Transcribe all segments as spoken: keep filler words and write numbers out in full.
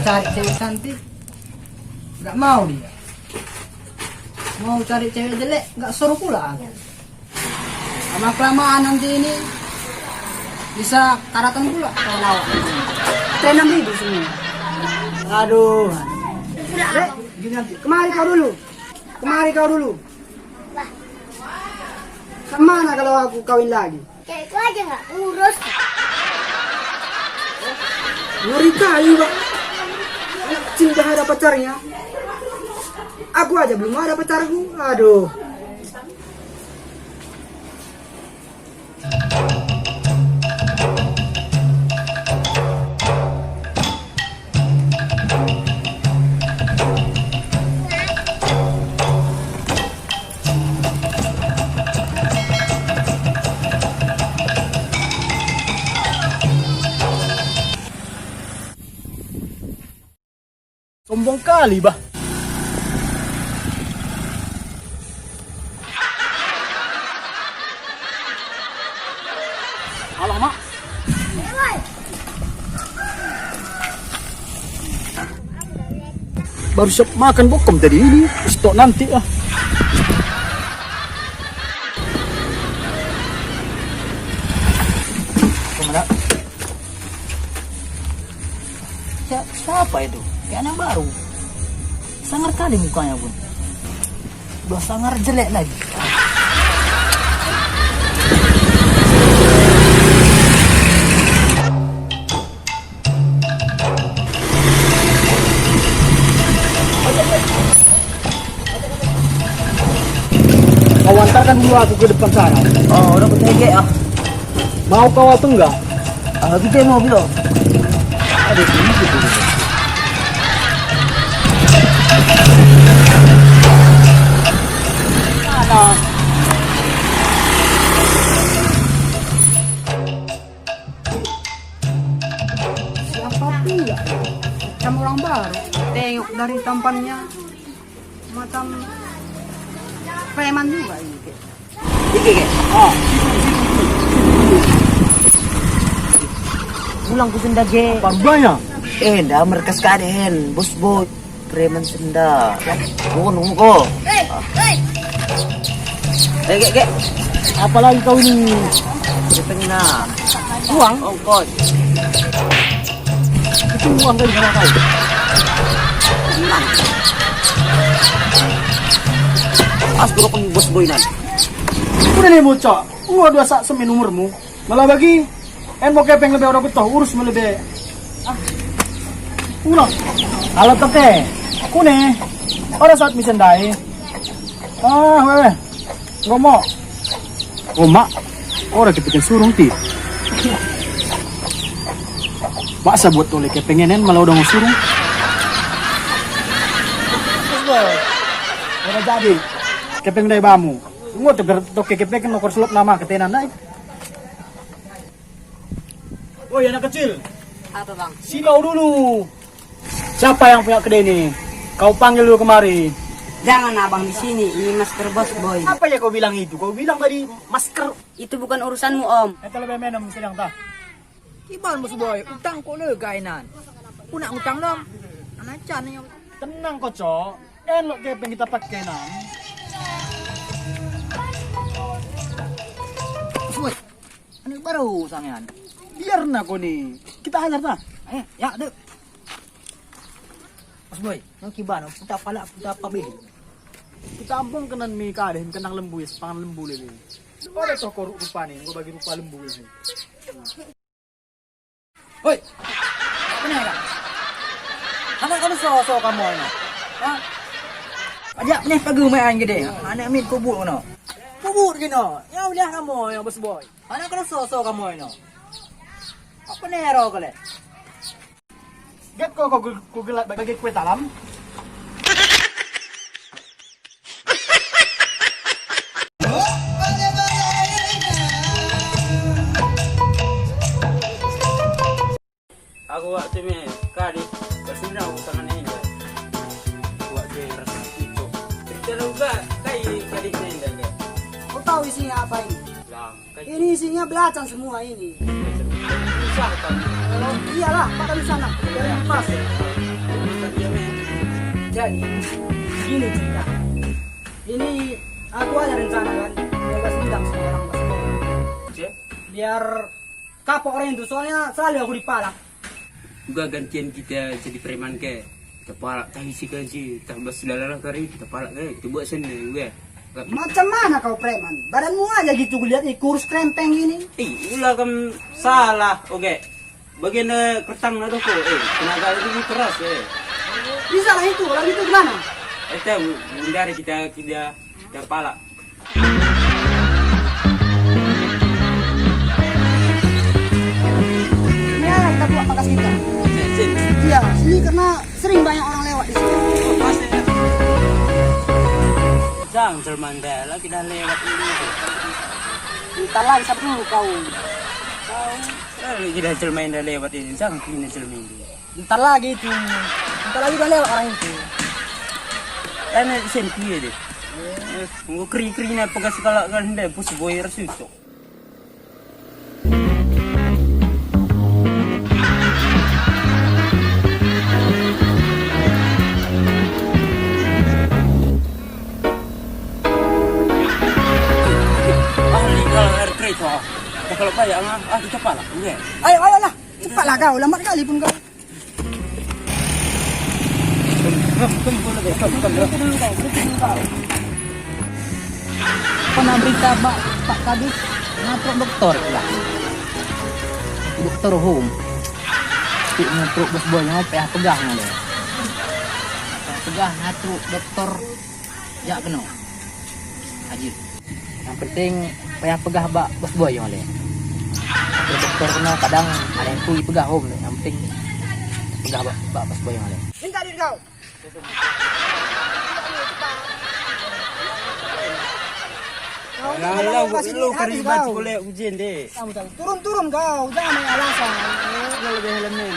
Cari cewek cantik, nggak mau dia. Mau cari cewek jelek, nggak suruh pula aku. Lama kelamaan nanti ini bisa karatan pula kawan awak. T enam ribu semua. Aduh. Dek, kemari kau dulu. Kemari kau dulu. Sama nak kalau aku kawin lagi. Kayak itu aja nggak urus. Ngeri kali, Pak. Anak kecil udah ada pacarnya. Aku aja belum ada pacarku. Aduh. Sombong kali, bah. Alamak. Baru siap makan bokom tadi ini, stok nanti ah. Komandan. Sia-, siapa itu? Kayak anak baru. Sangar kali mukanya pun. Udah sangar jelek lagi. Kau antarkan dulu aku ke depan sana. Oh, udah percaya ah. Mau kau atau enggak? Ah, kita mau belum? Ada sini gitu. Mana? Siapa pula? Macam orang baru. Tengok dari tampannya. Macam preman juga ini, Kek. Iki, Kek. Oh. Pulang ku senda, Kek. Apa rupanya? Eh, nda mereka sekadén, bos boy. Preman senda. Turun muka. Eh, Kek, Kek. Apa lagi kau ini? Setengah. Uang? Ongkos. Itu uang dari mana kau? Tenang. As guru pun bos boy nan. Udah nih bocah, udah dua sak semen umurmu. Malah bagi, en mau kepeng lebih orang betul, urus lebih. Ah. Ulah. Kalau tete, aku nih, orang saat misen dai. Ah, weh. Ngomong. Oh, mak. Orang kepiting surung ti. Mak saya buat toleh kepengenan malah udah mau surung. Udah jadi. Kepeng dari bamu. Ngot toke kepeng nokor selop nama ketenan dai. Woi, anak kecil. Apa, Bang? Sibau dulu. Siapa yang punya kedai ini? Kau panggil dulu kemari. Jangan abang di sini, ini masker bos boy. Apa ya kau bilang itu? Kau bilang tadi masker. Itu bukan urusanmu, Om. Kita lebih minum sedang tah. Iban bos boy, utang kok le kainan. Aku nak utang dong. Anak can ni. Tenang kau, Cok. Elok kepeng kita pakai nan. Bos boy. Aneuk barô sangat. Biar na koni. Kita hajar ta. Eh, ya, dek. Bos boy, nang kiban, puta palak, puta pabeh. Kita ambong keunan mi ka deh, keunan lembu ya, sepangan lembu lele. Ada toh koruk rupa ni, gua bagi rupa lembu ni. Hoi. Apa ni, Kak? Anak kamu so-so kamu ini. Ha? Ajak ni pagi main gede. Anak mit kubur kena. Kubur kena. Ya udah kamu ya bos boy. Anak kena so-so kamu ini. Apa ni ero kale? Get ko ko ku gelat bagi kue talam. Aku wak teumé ka di, ka sinoe tangan ini. Wak dia rasa itu. Cerita lu gak kai tadi main dah gak. Kau tahu isinya apa ini? Lam, kai. Ini isinya belacan semua ini. Susah kan? Kalau iyalah, makan di sana. Biar lepas. Jadi, gini cerita. Ini aku ada rencana kan, mau balas dendam sama orang Bos Boy. Oke. Biar kapok orang itu, soalnya selalu aku dipalak. Juga gantian kita jadi preman ke. Kita palak, tahi si gaji, tambah segala kali, kita palak ke, kita buat sendiri juga. Macam mana kau preman? Badanmu aja gitu kulihat, ih, kurus krempeng gini. Eh, ulah kamu salah, oke. Bagian, eh, kertang na doko, eh, tenaga itu keras, eh. Bisa lah itu, kalau gitu gimana? Eh, teh, hindari kita, kita, kita palak. Ini ya, kita buat pakas kita. Sini, sini. Iya, sini karena sering banyak orang lewat di sini. Jang, Jerman dah lagi dah lewat ini. Entar lagi, sabar dulu kau. Kau. Eh, gila, Jerman dah lewat ini. Jang, ini Jerman ini. Entar lagi itu. Entar lagi dah lewat orang itu. Kan sen kuye deh. Eh, nunggu kri-kri na pegas kalau kan deh, pus boy rasu cok. Ah, lingkar air kereta. Dah kalau payah mah, ah, kita palak, okey. Ayo, ayolah. Cepatlah kau, lambat kali pun kau. Kem, kem, kem, kem, kem, kem. Pernah berita bak Pak Kadus, na trok doktor pula. Doktor home. Tik na trok bos boy nyoe payah peugah nyoe lé. Payah peugah na trok doktor jak keunoe. Haji. Nyang penting payah peugah bak bos boy nyoe lé. Doktor keunoe kadang ada nyang turi peugah hom, nyang penting peugah bak, bak bos boy nyoe lé. Minta duit kau. Alah, alah, lu kari baca kulit ujian deh. Kamu tahu, turun-turun kau, jangan banyak alasan. Lu lebih helm ni.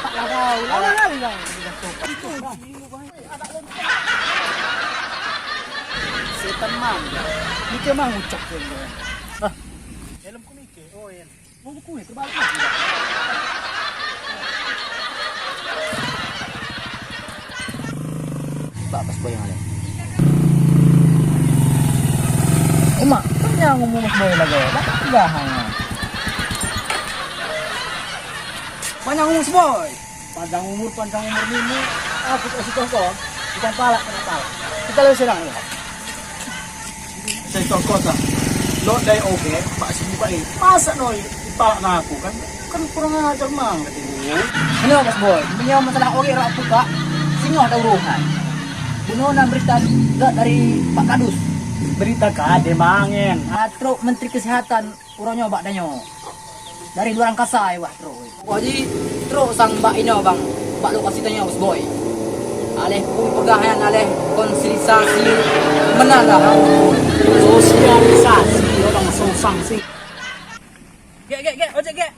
Tak lah kau, lama kali kau. Itu, Bang. Setan man. Mike mah ngucap tu. Hah? Helm ku Mike. Oh, iya. Oh, buku ni terbalik. Bak bos boy nyoe lé. Emak, tanya ngomong bos boy lagi. Dah peugah hang. Banyak ngomong bos boy. Panjang umur, panjang umur ni, ni. Aku tak suka kau. Bukan palak, kena palak. Kita lalu serang ya. Saya contoh kota. Lok dari oge, Pak Sibuk Air. Masa noi dipalak dengan aku kan? Kan kurang ajar mang kata dulu. Kenapa bos boy? Punya masalah oge rak buka. Singoh ada urusan. Bunoe na berita dari Pak Kadus. Berita ka ada mangen. Trok Menteri Kesehatan. Uroe nyoe bak tanyoe. Dari luar angkasa, eh, wah, trok, eh. Wah, ji, trok sang bak inoe, bang. Bak lokasi tanyoe, bos boy. Aleh pui peugah nyan, aleh konsilisasi meunan lah. Sosialisasi, orang sosang sih. Gek, gek, gek, ojek, gek.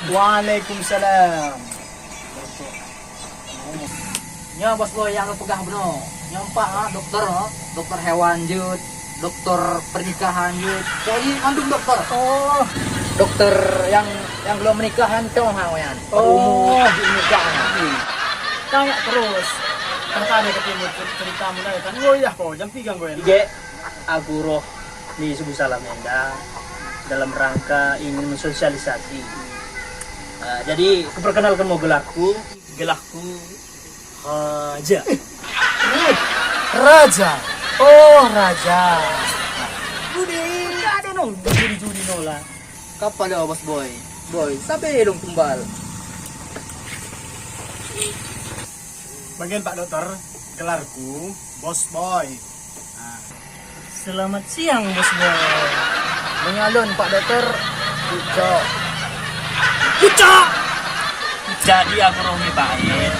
Waalaikumsalam. Nyoe bos boy nyang peugah bunoe. Nyoe empat, ha, doktor, ha. Doktor hewan jeuet, doktor pernikahan jeuet. Pokokjih mandum doktor. Oh. Doktor nyang, nyang belum menikah nyan tong ha nyan. Oh. Umu jeuet nikah nyan. Tanya terus. Kan ada ketemu cerita mulai kan. Oh iya ko, jam tiga ko ya. Ige, aku roh ni Subu Salam Enda dalam rangka ingin mensosialisasi. Ah, jadi, kuperkenalkan mau gelarku. Gelarku Raja. Raja. Oh, Raja. Budi, ada nong juri-juri nola. Kapal dah bos boy. Boy, sabe dong tumbal. Bagian Pak Doktor, gelarku Bos Boy. Selamat siang, Bos Boy. Meunyoe lôn, Pak Doktor, Ucok. Ucok! Jadi, aku Rohmi Bait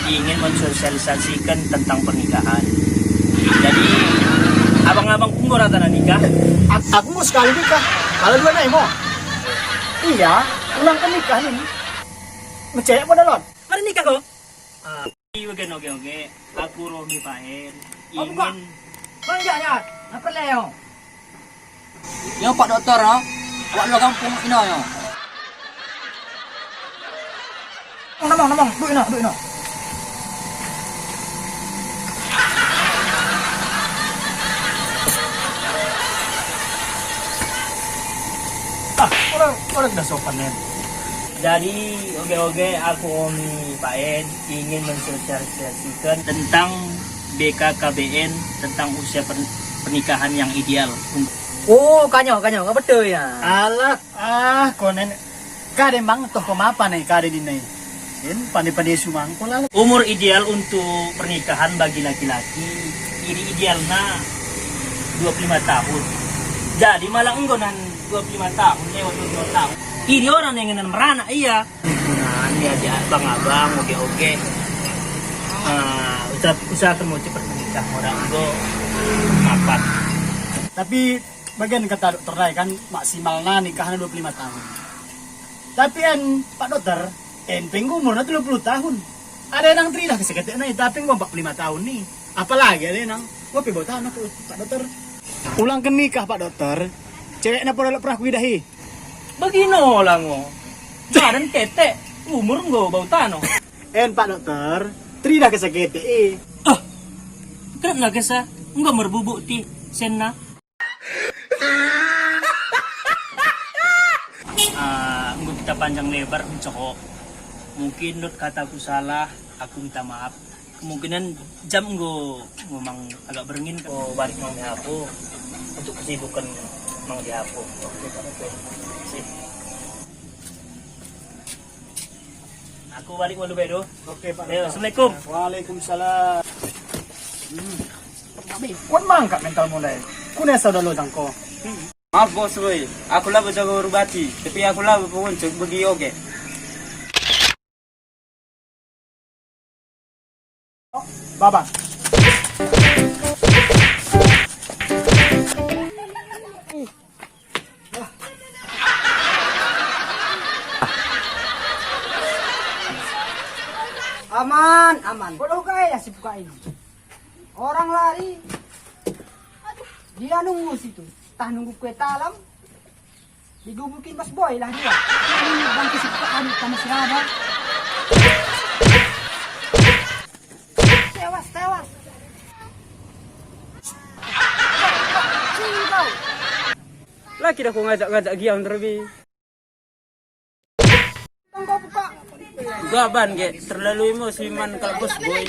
ingin mensosialisasikan tentang pernikahan. Jadi, abang-abang pun rata na nikah? Aku mau sekali nikah. Kalau dua naik mau? Iya, ulang ke nikah ini. Meucék pun lôn. Mari nikah ko. Ah, bagi oge-oge, aku Romi Faen. Oh, buka. Ingin. Kau jak, jak. Apa lé, yo? Nyoe Pak Doktor, ha? Awak lôn gampông inoe nyoe. Namong, namong, duek inoe, duek inoe. Ah, orang, orang dah sopan, men. Jadi, oge-oge, aku Romi Faen ingin mensosialisasikan tentang B K K B N, tentang usia per-, pernikahan yang ideal. Oh, ka nyoe, ka nyoe, ka beutôi nyan. Alah, ah, konen ka deh mang toh koma apa nih ka deh ni nih. Kan pandai-pandai sumang pula. Umur ideal untuk pernikahan bagi laki-laki, ini idealnya dua puluh lima tahun. Jadi malah enggo nan dua puluh lima tahun, lewat dua puluh lima tahun. Ini orang yang ngenan meranak, iya. Lingkungan, ya, ya, abang-abang, oge-oge. Ah, usah, usah temu cepat menikah, orang enggo mapan. Tapi bagian kata dokter lain kan maksimalnya nikahnya dua puluh lima tahun. Tapi kan Pak Dokter, en penggu umurnya tiga puluh tahun. Ada yang terlidah ke seketek nih, tapi gua empat puluh lima tahun nih. Apalagi ada yang gua pi bau tanah ke Pak Dokter. Ulang ke nikah Pak Dokter, cewek napa dalam perahu dahi. Begino lah ngo. Badan ketek, umur ngo bau tanoh. En Pak Dokter, terlidah ke seketek eh. Ah, kerap na kesa, ngo merbubuk ti, senna. Ah, ngo kita panjang lebar mencokok. Mungkin Dot kataku salah, aku minta maaf. Kemungkinan jam ngo memang agak beringin. Oh, balik mang di hapo. Untuk kesibukan mang di hapo. Oke, Pak, oke. Sip. Aku balik malu bae tu. Oke, Pak. Ya, assalamualaikum. Waalaikumsalam. Hmm. Kuat mangkat mental mulai. Kuna saudara lo jangko. Maaf bos woi, aku lah berjaga urubati, tapi aku lah berpenguncut bagi oke. Baba. Aman, aman. Bodoh gaya si buka ini. Orang lari. Aduh, dia nunggu situ. Tah nunggu kereta alam. Digebukin bos boy lah dia. Ini bangke si buka aduh sama si Raba. Tewas, tewas. Sini kau. Laki dah kau ngajak-ngajak giang terlebih. Tong kau buka. Gaban ke terlalu emosi man kak bos boy.